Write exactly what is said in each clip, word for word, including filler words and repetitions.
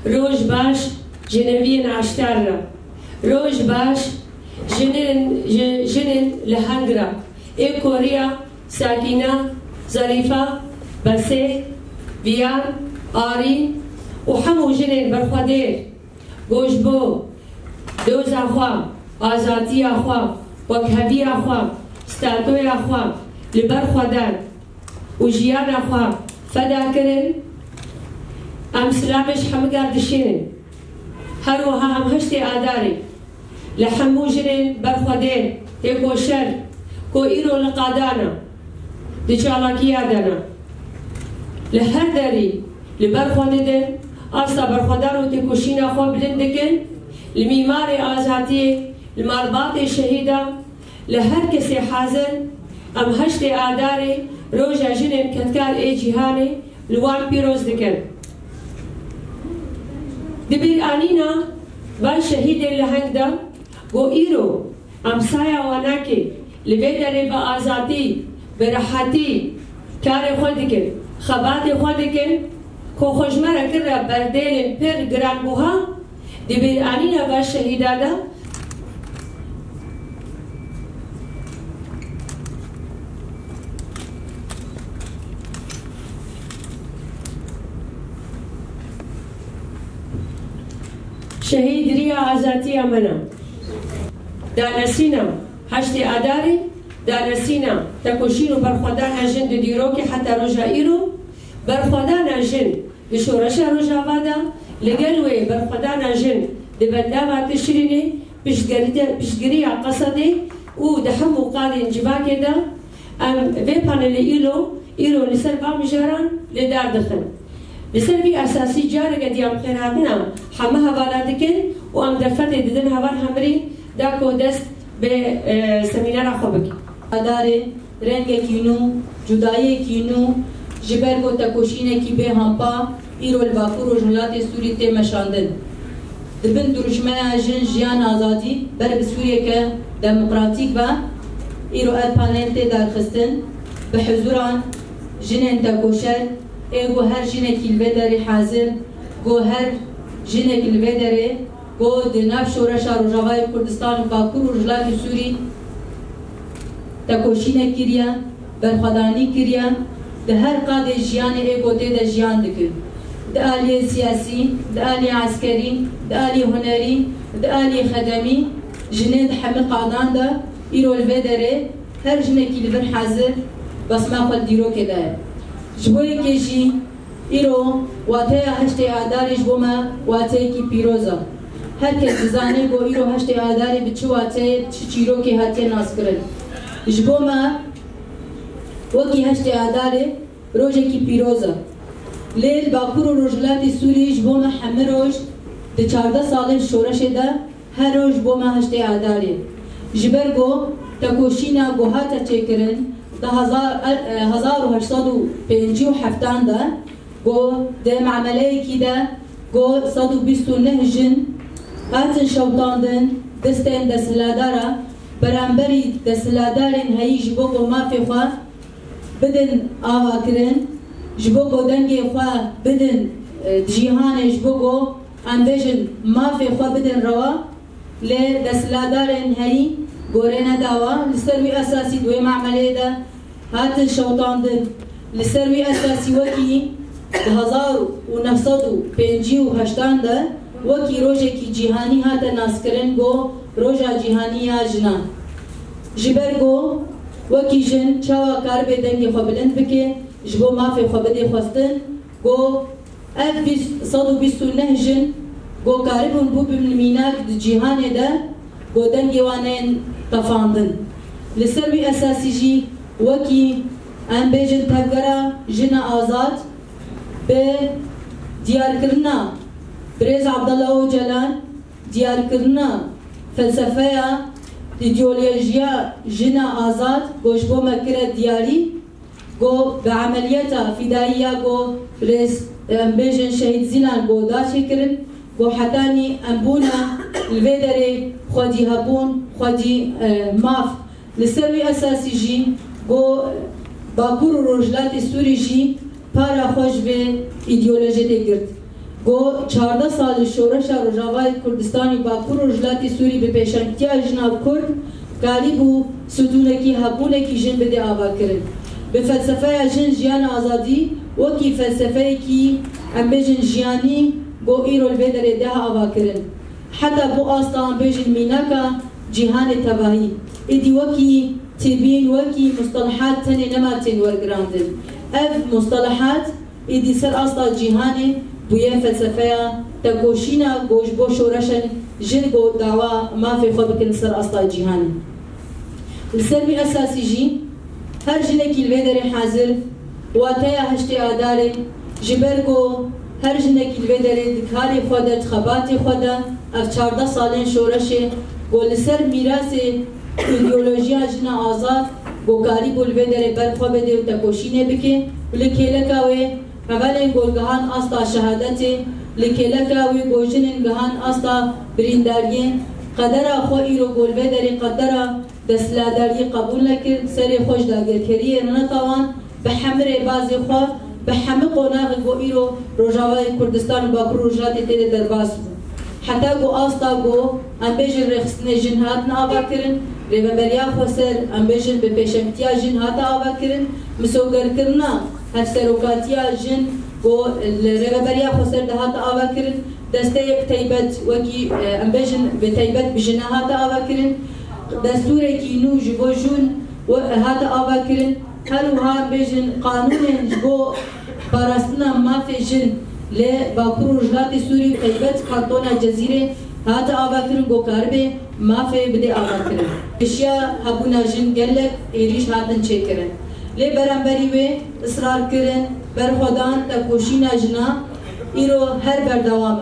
Roj baş ji neviyên aştar re. Roj baş jinên, ji, jinên leheng re. Ê koriya Sakîna, Zerîfa, Besê, Viyan, Arîn û hemû jinên berxwedêr. Ku ji bo doza xwe, azadiya xwe, wekheviya xwe, statoya xwe li ber xwe dan û jiyana xwe feda kirin, em silavê ji hemiga dişînin. Her wiha em heştê Adarê li hemû jinên berxwedêr, têkoşer ku îro li qadan e, di çalakiya de ne. Li her derî li ber xwe didin, asta berxwedan û têkoşîna xwe bilind dikin, li mîmarê azadiyê, li malbatê şehîda, li her kesê hazir, em heştê Adarê, roja jinên kedkar ê cîhanê, li wan pîroz dikin. Di bîranîna van şehîdên leheng de, ku îro em saya wan nake, li vê derê bi azadî, bi rehetî karê xwe dikin, xebatê xwe dikin, ku xwe ji me re kir re berdêlên pir giranbuha, di bîranîna van şehîda de, Şehîd riya azadiya me ne. Danesîna heştê Adarê, danesîna tekoşîn û berxwedana jin di dîrokê heta roja îro, berxwedana jin di şoreşa Rojava de, li gel wê berxwedana jin di bendava Tişrînê, piştgirî-, piştgiriya Qesedê û di hemû qadên civakê de, em vê panelê îlo, îro li ser van mijaran li dar dixin. Li ser vî esasî careke dî em xêrhatina heme hevala dikin û em derfetê didin heval hemrî da ku dest bi, e, semînera xwe bikin. Adarê rengekî nû, cudayiyekî nû ji ber ku tekoşînekî bê hampa îro li Bakur Rojhilatê Sûrî tê meşandin. Di bin duruşmeya Jin, Jiyan, Azadî ber bi Sûriyeke demokratîk ve îro ev panel tê derxistin, bi hizûran jinên tekoşer, ê ku her jinekî li vê derê hazir, ku her jinek li vê derê, ku di nav şoreşa Rojavayê Kurdistan û Bakur Rojhilatê Sûrî tekoşînek kiriye, berxwedanî kiriye, di her qadê jiyanê ê ku tê de jiyan dikin. Di aliyê siyasî, di aliyê eskerî, di aliyê hunerî, di aliyê xedemî, jinê di hemî qadan de îro li vê derê her jinekî li vir hazir besma xwe li dîrokê de ye. Ji bo yekê jî, îro wateya heştê Adarê ji bo me wateyekî pîroz e. Her kes dizane ku îro heştê Adarê bi çi wateyê, bi çi çîrokê hatiye naskirin. Ji bo me wekî heştê Adarê rojekî pîroz e. Lê li Bakur û Rojhilatê Sûrî ji bo me hemî roj di çardeh salên şoreşê de her roj bo me heştê Adarê. Ji ber ku tekoşîna ku hate çêkirin di hezar, e, hezar û heşt sed û pêncî û heftan de, ku di memeleyekî de ku sed û bîst û neh jin hatin şewitandin destên desthilatdara, beramberî desthilatdarên heyî ji bo ku mafê xwe bidin avakirin, ji bo ku dengê xwe bidin, e, cîhanê, ji bo ku em bêjin mafê xwe bidin rewa, lê desthilatdarên herî gorê nedawa. Li ser wî esasî di wê memeleyê de hatin şewitandin. Li ser wî esasî wekî di hezar û neh sed û pêncî û heştan de wekî rojekî cîhanî hate naskirin ku Roja Cîhanî ya Jinan. Ji ber ku wekî jin çawa karibe dengê xwe bilind bike, ji bo mafê xwe bidê xwestin, ku ev bîst, sed û bîst û neh jin ku karibûn bûbin mînak di cîhanê de, ku dengê wan neyên qefandin. Li ser wî esasî jî wekî em bêjin Tevgera Jina Azad bi diyarkirina Birêz Abdullah Ocalan, diyarkirina felsefeya, îdeolojiya jina azad ku ji bo me kire diyarî, ku bi emeliyeta fîdayî ya ku Birêz, em bêjin Şehîd Zîlan ku da çêkirin, ku hetanî em bûne li vê derê xwedî hebûn, xwedî, e, maf. Li ser wî esasî jî ku Bakur û Rojhilatê Sûrî jî para xwe ji vê îdeolojiyê tê girt. Go çardeh sal li şoreşa Rojavayê Kurdistanê û Bakur Rojhilatê Sûrî bi pêşengtiya jina Kurd karîbû stûnekî hebûnekî jin bide avakirin. Bi felsefeya jin, jiyan, azadî wekî felsefeyekî, em bêjin, jiyanî go îro li vê derê diha avakirin. Heta bo asta, em bêjin, mînaka cîhanê tevahî, êdî wekî têbîn, wekî mustelehat tenê nema tên wergirandin. Ev mustelehat êdî ser asta cîhanê bûye felsefeya tekoşîna go ji bo şoreşên jin go dawa mafê xwe bikin li ser asta cîhanê. Li ser vî esasî jî her jinekî li vê derê hazir, wateya heştê Adarê, ji ber ku her jinekî li vê derê di karê xwe de, di xebatê xwe de, ev çardeh salên şoreşê ku li ser mîrasê îdeolojiya jina azad ku karîbû li vê derê ber xwe bide û tekoşînê bike û li kêleka wê hevalên ku gihan asta şehadetê, li kêleka wê ku jinên gihan asta birîndariyê, qedera xwe îro ku li vê derê qedera desthilatdariyê qebûl nekir, serê xwe ji dagirkeriyê netawan, bi hemî rêbazê xwe, bi hemî qonaxê ku îro Rojavayê Kurdistan û Bakur Rojhilatê tê de derbas bû. Heta ku asta ku, em bêjin, rêxistinê jin hatin avakirin, Rêveberiya Xweser, em bêjin, bi pêşengtiya jin hate avakirin, misogerkirina hevserokatiya jin ku li Rêveberiya Xweser de hate avakirin, desteyek taybet wekî, e, em bêjin, bi taybet bi jina hate avakirin, destûrekî nû ji bo jûn we-, hate avakirin, her wiha, em bêjin, qanûnên ji bo parastina mafê jin li Bakur û Rojhilatê Sûrî û taybet kantona Cezîrê hate avakirin ku karibe mafê bide avakirin. Pêşiya hebûna jin gelek êrîş hatin çêkirin. Lê beramberî wê israr kirin, berxwedan, tekoşîna jina îro her berdewam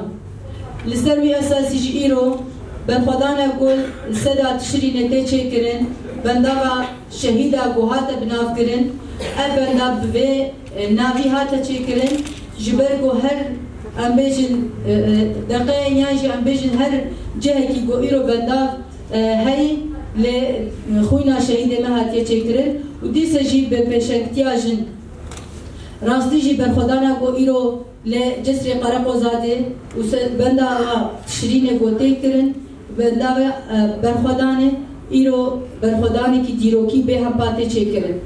e. Li ser wî esasî jî îro berxwedana ku li seda Tişrînê tê çêkirin, bendava şehîda ku hate binavkirin, ev bendav bi vê, e, navî hate çêkirin, ji ber ku her, em bêjin, e, e, deqeyên yan jî, em bêjin, her cihekî ku îro bendav, e, heyî, lê xwîna şehîdê me hatiye çêkirin û dîsa jî bi pêşengtiya jin. Rastî jî berxwedana ku îro li Cisrê Qereqoza de û se-, benda a Tişrînê ku tê kirin, benda ve, e, berxwedanê, îro berxwedanekî dîrokî bê hempa tê çêkirin.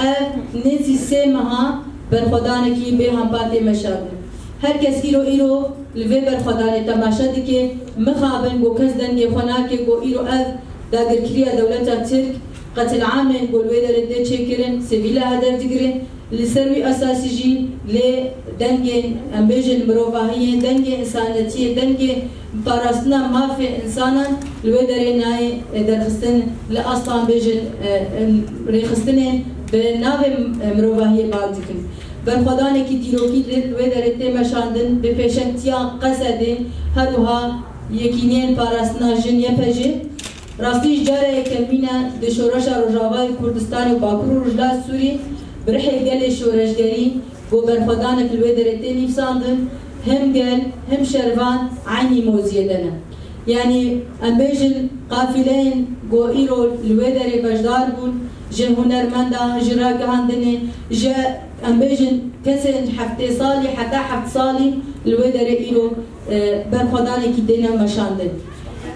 Ev nêzî sê meha berxwedanekî bê hempa tê meşandin. Her kes îro, îro li vê berxwedanê temaşe dike, mixabin ku kes dengê xwe nake ku îro ev dagirkiriya dewleta Tirk, qetil'amên ku li wê derê tê çêkirin, sivîla hedef digire. Li ser wî esasî jî lê dengên, em bêjin, mirovahiyê, dengê însanetiyê, dengê parastina mafê însanan li wê derê nayê, e, derxistin, li asta, em bêjin, e, em, rêxistinê bi navê, e, mirovahiyê bang dikin. Berxwedanekî dîrokî li wê derê tê meşandin bi pêşengtiya Qesedê, her wiha Yekîneyên Parastina Jin, Y P J. Rastî jî cara yekemîn e di şoreşa Rojavayê Kurdistanê û Bakur û Rojhilat Sûrî bi rihê gelê şoreşgerî ku berxwedanek li wê derê tê nivîsandin, him gel, him şervan eynî moziyê de ne. Yanî em bêjin qafîleyên ku îro li wê derê beşdar bûn, ji hunermendan, ji ragihandinê, ji, em bêjin, kesên heftê salî heta heft salî li wê derê îro e, berxwedanekî têne meşandin.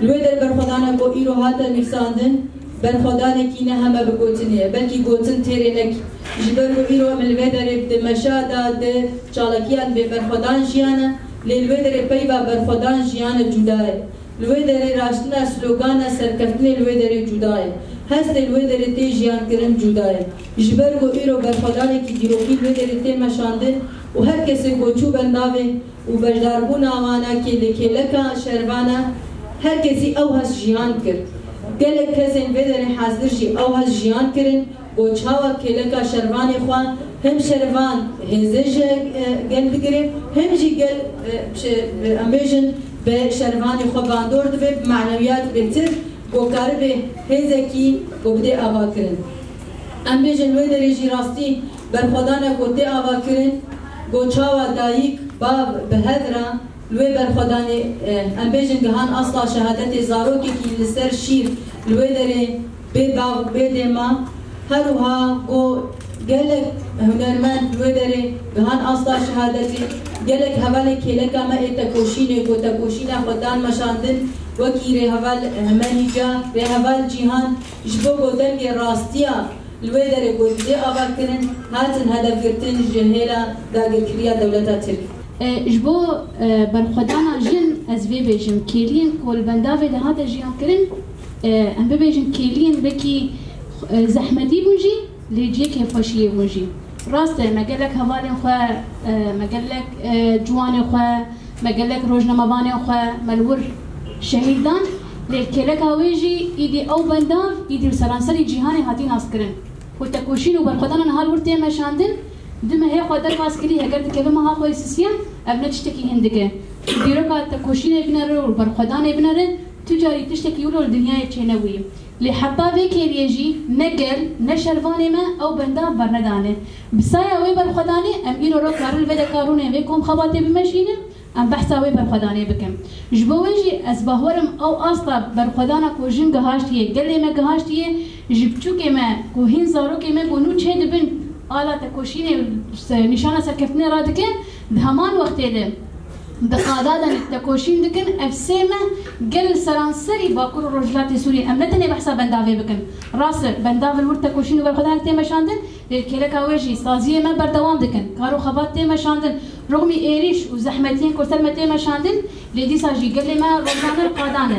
Li wê der berxwedana ku îro hate nivîsandin, berxwedanekî ne heme bi gotinê ye, belkî gotin têrê nekî. Ji ber ku îro em li vê derê di meşa de, di çalakiyan bê berxwedan jiyane, lê li wê derê peyva berxwedan jiyane cuda ye. Li wê derê raştina slogana serkeftinê li wê derê cuda ye. Hestê li wê derê tê jiyankirin cuda ye. Ji ber ku îro berxwedanekî dîrokî li wê derê tê meşandin û her kesê ku çû bendavê û beşdarbûna wana kê li kêleka şervana, her kesî ew hez jiyan kir. Gelek kesên vê derê hazir jî ew hez jiyan kirin, ku çawa kêleka şervanê xwe hem şervan hêzê ji, e, gel digire, hem jî gel, e, şe-, e, em bêjin, bi şervanê xwe bandor dibe, bi manewiyat bêtir, ku karibe hêzekî ku bidê avakirin. Em bêjin wê derê jî rastî berxwedana ku tê avakirin, ku çawa dayik, bav bi hev re li wê berxwedanê, e, em bêjin gihan asla şehadetê zarokekî li ser şîr li wê derê bê bav, bê dê ma. Her wiha ku gelek hunermend li wê derê gihan asla şehadetê, Gelek hevalê kêleka me ê tekoşînê ku tekoşîna xwe dan meşandin, wekî rêheval Hemenîca, rêheval Cîhan, ji bo ku dengê rastiya li wê derê ku dê ava kirin, hatin hedefgirtin ji hêla dagirkeriya dewleta Tirk. E, ji bo, e, berxwedana jin, ez vê bêjim, kêliyên ku li bendavê de hate jiyan kirin, e, em bibêjin kêliyên wekî, e, zehmetî bûn jî, lê cihê kêfxweşiyê bûn jî. Rast e, me gelek hevalên xwe, e, me gelek, e, ciwanê xwe, me gelek rojnamevanên xwe, me li wir şehîd dan, lê kêleka wê jî îdî ew bendav, îdî li seranserî cîhanê hatî naskirin. Ku tekoşîn û berxwedana niha li wir tê meşandin, di mehê xwe derbas kirî, heger dikeve meha xwe yê sisiyan, ev ne tiştekî hindik e. Tu dîroka tekoşînê binere û berxwedanê binere, tu carî tiştekî wilo li dinyayê çênebûyî. Lê heta vê kêliyê jî ne gel, ne şervanê me ew bendav bernedane. Bi saya wê berxwedanê em îro re karin li vê de ka rûnên vê kom xebatê bimeşînin, em behsa wê berxwedanê bikin. Ji bo wê jî ez bawer im ew asta berxwedana ku jin gihaştiye, gelê me gihaştiye, ji biçûkê me ku hîn zarokê me ku nû çêdibin ala tekoşînê, se-, nîşana serkeftinê radike, di heman wextê de bi qada de tekoşîn dikin, ev sê meh gel li seranserî Bakur û Rojhilatê Sûriyê, em ne tenê behsa bendavê bikin. Rast e, bendav li wir tekoşîn û berxwedanek tê meşandin, lê kêleka wê jî saziyê me berdewam dikin. Kar û xebat tê meşandin. Rûxmî êrîş û zehmetiyên ku ser me tê meşandin, lê dîsa jî gelê me rojane li qadan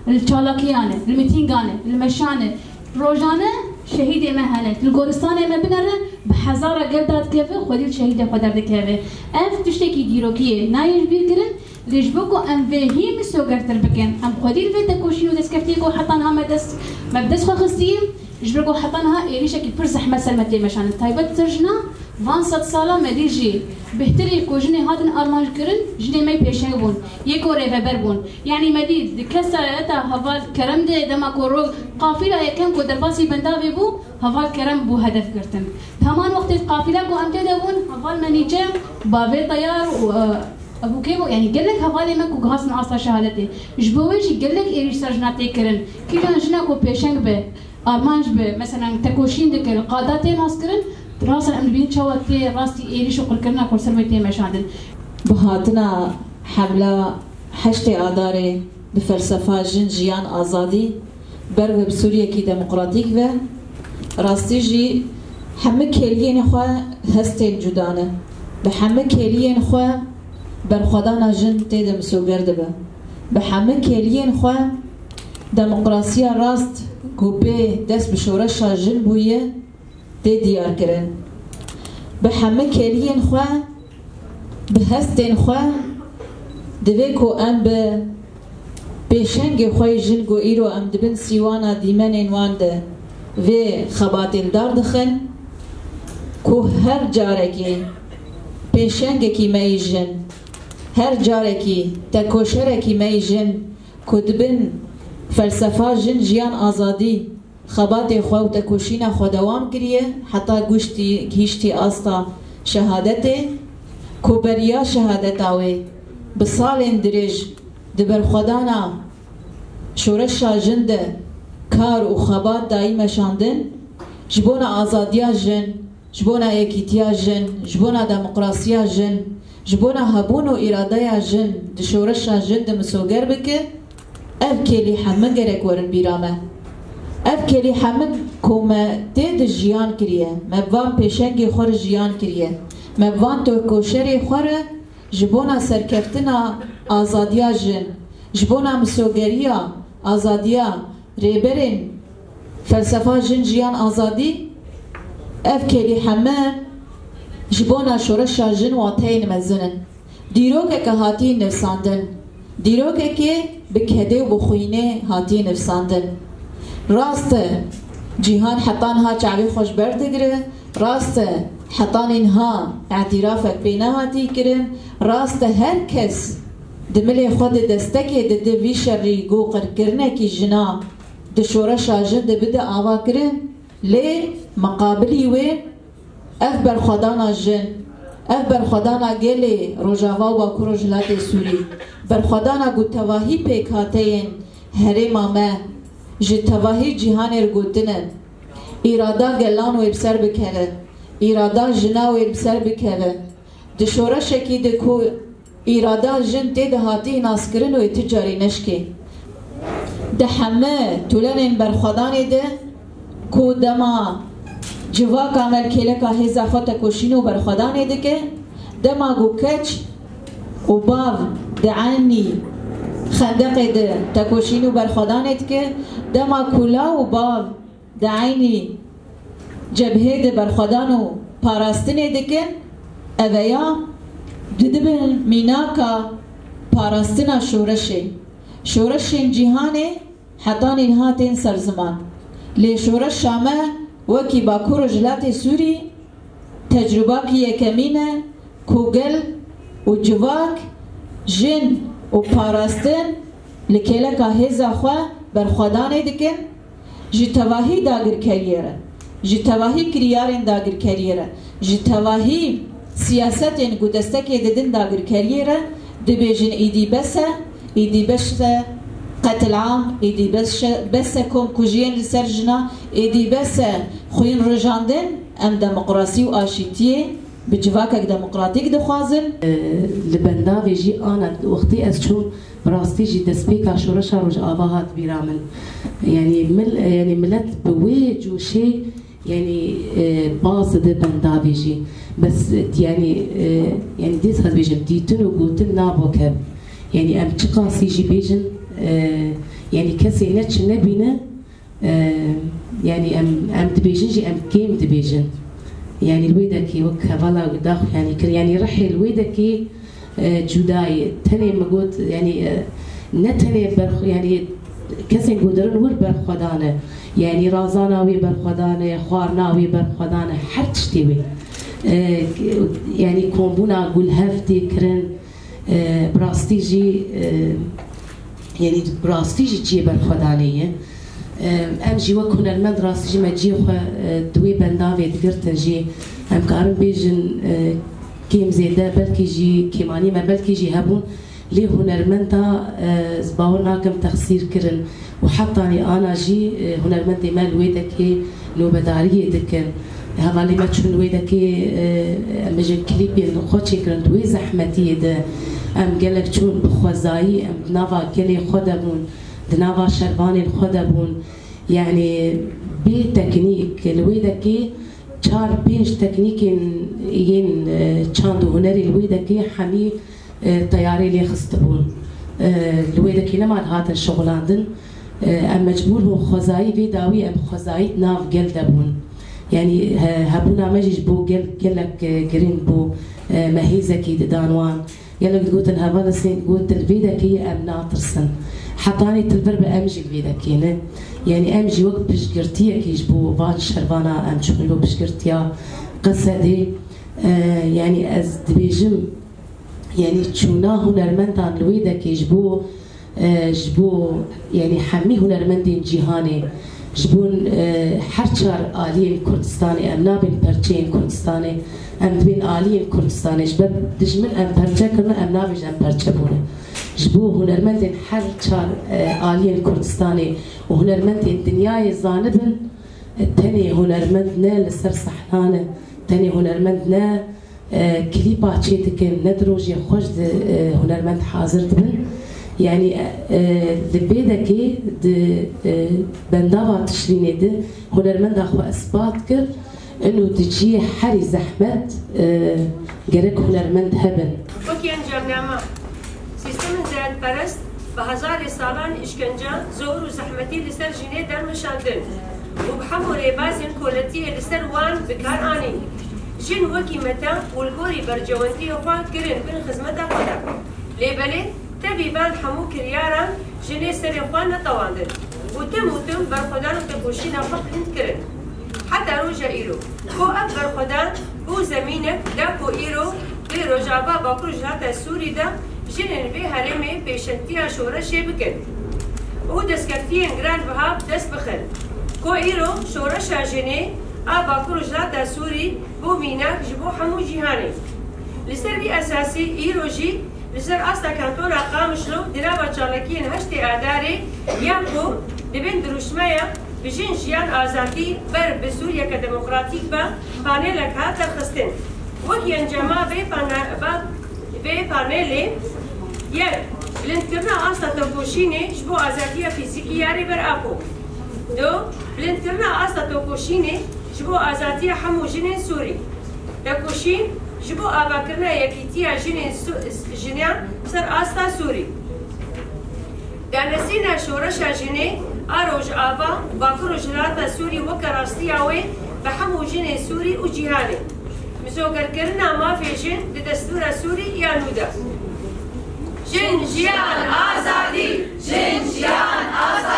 e, li çalakiyan e, li mitîngan e, li meşan e. Rojane şehîdê me hene. Li goristanê me binere, bi hezara gel dadikeve, xwedî li şehîdê xwe derdikeve. Ev tiştekî dîrokî ye, nayê ji bîr kirin, lê ji bo ku em vê hîn misogertir bikin, em xwedî li vê tekoşîn û destkeftiyê ku heta niha me dest, me bi dest xwe xistiye, ji ber ku heta niha êrîşekî pir zehmet ser me tê meşandin. Taybet ser jina, van sedsala me dî jî bêhtirî ku jinê hatin armanc kirin, jinê me pêşeng bûn, yê ku rêveber bûn. Yanî me dî di kesayeta heval Kerem de dema ku ro-, qafîla yekem ku derbasî bendavê bû, heval Kerem bû hedef girtin. Heman wextê qafîla ku em tê de bûn, heval Menîce, bavê Teyar û, e, Ebû Kêbo, yanî gelek hevalê me ku gihasin asta şehadetê. Ji bo wê jî gelek êrîş ser jina tê kirin. Kîjan jina ku pêşeng be, armanc be, meselen tekoşîn dike, li qada tê naskirin, rast em dibînin çawa tê rastî êrîş û qirkirina ku ser wê tê meşandin. Bi hatina hemla heştê Adarê bi felsefa jin, jiyan, azadî, ber ve bi Sûriyekî demokratîk ve, rastî jî hemî kêliyên xwe hestên cuda ne. Bi hemî kêliyên xwe berxwedana jin tê de misoger dibe. Bi hemî kêliyên xwe demokrasiya rast ku bê dest bi şoreşa jin bûye, tê diyar kirin. Bi hemî kêliyên xwe, bi hestên xwe, divê ku em bi pêşengê xwe yê jin ku îro em di bin sîwana dîmenên wan de vê xebatê li dar dixin, ku her carekê pêşengekî me yê jin, her carekî tekoşerekî me yê jin ku di bin felsefa jin, jiyan, azadî, xebatê xwe û tekoşîna xwe dewam kiriye, heta guştî gihîştî asta şehadetê, ku beriya şehadeta wê bi salên dirêj di berxwedana şoreşa jin de kar û xebat dayî meşandin, ji bona azadiya jin, ji bona yekîtiya jin, ji bona demokrasiya jin, ji bona hebûn û îradeya jin di şoreşa jin de misoger bike, ev kêlî hemî gerek werin bîra me. Ev kêlî hemî ku me tê de jiyan kiriye, me bi van pêşengê xwe re jiyan kiriye, me bi van tekoşerê xwe re ji bona serkeftina azadiya jin, ji bona misogeriya azadiya rêberên felsefa jin, jiyan, azadî, ev kêlî heme ji bona şoreşa jin wateyên mezin in. Dîrokeke hatî nivîsandin. Dîrokekê bi kedê û bi xwînê hatî nivîsandin. Rast e, cîhan heta niha çavê xwe ji ber digire. Rast e, heta niha îtirafek pê nehatî kirin. Rast e, her kes di milê xwe de destekê dide vî şerî ku qirkirinekî jina di şoreşa jin de bide ava kirin, lê miqabilî wê ev berxwedana jin, ev berxwedana gelê Rojava û Bakur Rojhilatê Sûrî, berxwedana ku tevahî pêkhateyên herêma me ji tevahî cîhanê re gotine, îrada gelan wê bi ser bikeve, îrada jina wê bi ser bikeve, Di şoreşekî de ku îrada jin tê de hatî naskirin û ê ti carî neşkê. Di heme tûlenên berxwedanê de ku dema civaka me li kêleka hêza xwe tekoşîn û berxwedanê dike, dema ku keç û bav di eynî xendeqê de tekoşîn û berxwedanê dike, dema ku law û bav di eynî cebhê de berxwedan û parastinê dikin, eveya didibin mînaka parastina şoreşê. Şoreşên cîhanê hetanî niha tên ser ziman. Lê şoreşa me wekî Bakur Rojhilatê Sûrî tecrûbakî yekemîn e ku gel û civak, jin û parastin li kêleka hêza xwe berxwedanê dikin, ji tevahî dagirkeriyê re, ji tevahî kiryarên dagirkeriyê re, ji tevahî siyasetên ku destekê didin dagirkeriyê re, dibêjin, îdî bes e, îdî bes e qetilam, îdî bes e, bes e komkujiyên li ser jina, îdî bes e xwîn rijandin. Em demokrasî û aşîtiyê bi civakek demokratîk dixwazin. Li bendavê jî ana wextê ez çûm, bi rastî jî destpêka şoreşa Rojava hat bîra min. Yanî mil-, yanî milet bi wê coşê, yanî, e, baz dide bendavê jî. Bes, yanî, e, yanî dîsa dibêjim, dîtin û gotin nabo kev. Yanî em çiqasî jî bêjin, e, yanî kesê ne çi nebîne, e, yanî em, em dibêjin jî em kêm dibêjin. Yanî li wê dekê wek hevala daxuyanî kir. Yanî rihê li wê dekê, e, cuda ye. Tenê min got, yanî, e, ne tenê berx-, yanî kesên ku dirin wir berxwedan e. Yanî razana wê berxwedan e, xwarina wê berxwedan e, her tiştê wê. E, yanî kombûna gul hev tê kirin, e, bi rastî jî, e, yanî bi rastî jî cihê berxwedanê ye. E, em jî wek hunermend rastî jî me cihê xwe, e, di wê bendavê digirtin jî. Em karin bêjin, e, kêm zêde, belkî jî kêmanî me belkî jî hebûn. Lê hunermenda, e, ez bawer nakim texsîr kirin û hetanî ana jî, e, hunermendê me li wê dekê nobedariyê dikin. Hevalê me çûn wê dekê, e, em bêjin klîpên xwe çêkirin di wê zehmetiyê de. Em gelek çûn bi xwezayî, em di nava gelê xwe de bûn, di nava şervanên xwe de bûn. Yanî bê teknîk li wê dekê çar pênc teknîkên yên, e, çand û hunerê li wê dekê hemî, e, teyarê lê xistibûn. E, li wê dekê nema dihatin şixulandin. E, em mecbûr bûn xwezayî vê dawî, em xwezayî di nav gel de bûn. Yanî he-, hebûna me jî ji bo gel, gelek, e, girîng bû, e, me hêzekî didan wan. Gelek digotin heval Husên, got, "Til vê dekê ye, em natirsin." Hetanî til vir be em jî li vê dekê ne. Yanî em jî wek piştgirtiyekî ji bo van şervana em çûbûn bo piştgirtiya Qesedê. E, yanî ez dibêjim, yanî çûna hunermendan li wê dekê ji bo, e, ji bo, yanî hemî hunermendên cîhanê, ji bo, e, her çar aliyên Kurdistanê, em nabên perçeyên Kurdistanê, em dibên aliyên Kurdistanê. Ji ber dijmin em perçe kirine, em nabêjin em perçe bûne. Ji bo hunermendên her çar, e, aliyên Kurdistanê û hunermendên dinyayê zanibin, e, tenê hunermend ne li ser sehna ne, tenê hunermend ne, e, klîpa çê dikin, ne di rojê xweş de, e, hunermend hazir dibin. Yanî, e, li bê dekê di, e, bendava Tişrînê de hunermenda xwe ispat kir. Ino di cihê herî zehmet, e, gerek hunermend hebin. Wekî encamname, sîstemên zeyatperest bi hezarê salan îşkence, zor û zehmetî li ser jinê dermeşandin û bi hemû rêbazên koletiyê li ser wan bi kar anîn. Jin wekî mete û li gorî bercewendiyê xwe kirin bin xizmeta xwe de. Lê belê, tevî van hemû kiryaran jinê serê xwe netewandin û tim û tim berxwedan û tekoşîna xwe bilind kirin. Heta roja îro, ku ev berxwedan bû zemînek da ku îro vê Rojava Bakur Rojhilata Sûrî de jinên vê herêmê pêşengtiya şoreşê bikin û destkeftiyên giran biha bi dest bixin. Ku îro şoreşa jinê a Bakur Rojhilata Sûrî bû mînak ji bo hemû cîhanê. Li ser vî esasî îro jî li ser asta kantona Qamişlo di nava çalakiyên heştê Adarê ya ku dibên dirûşmeya Bijîn Jiyan Azadî ber bi Sûriyeke Demokratîk be panelek hat derxistin. Wek encama vê pane-, va-, vê panelê, yek, bilindkirina asta tekoşînê ji bo azadiya fîzîkî ya Rêber Apo. Du, bilindkirina asta tekoşînê ji bo azadiya hemû jinên Sûrî. Tekoşîn ji bo avakirina yekîtiya jinên Su-, jinan ser asta Sûrî. Danesîna şoreşa jinê a Rojava, Bakur û Rojhilata Sûrî weke rastiya wê bi hemû jinên Sûrî û cîhanê. Misogerkirina mafê jin di destûra Sûrî ya nû de. Jin, jiyan, azadî! Jin, jiyan, azadî!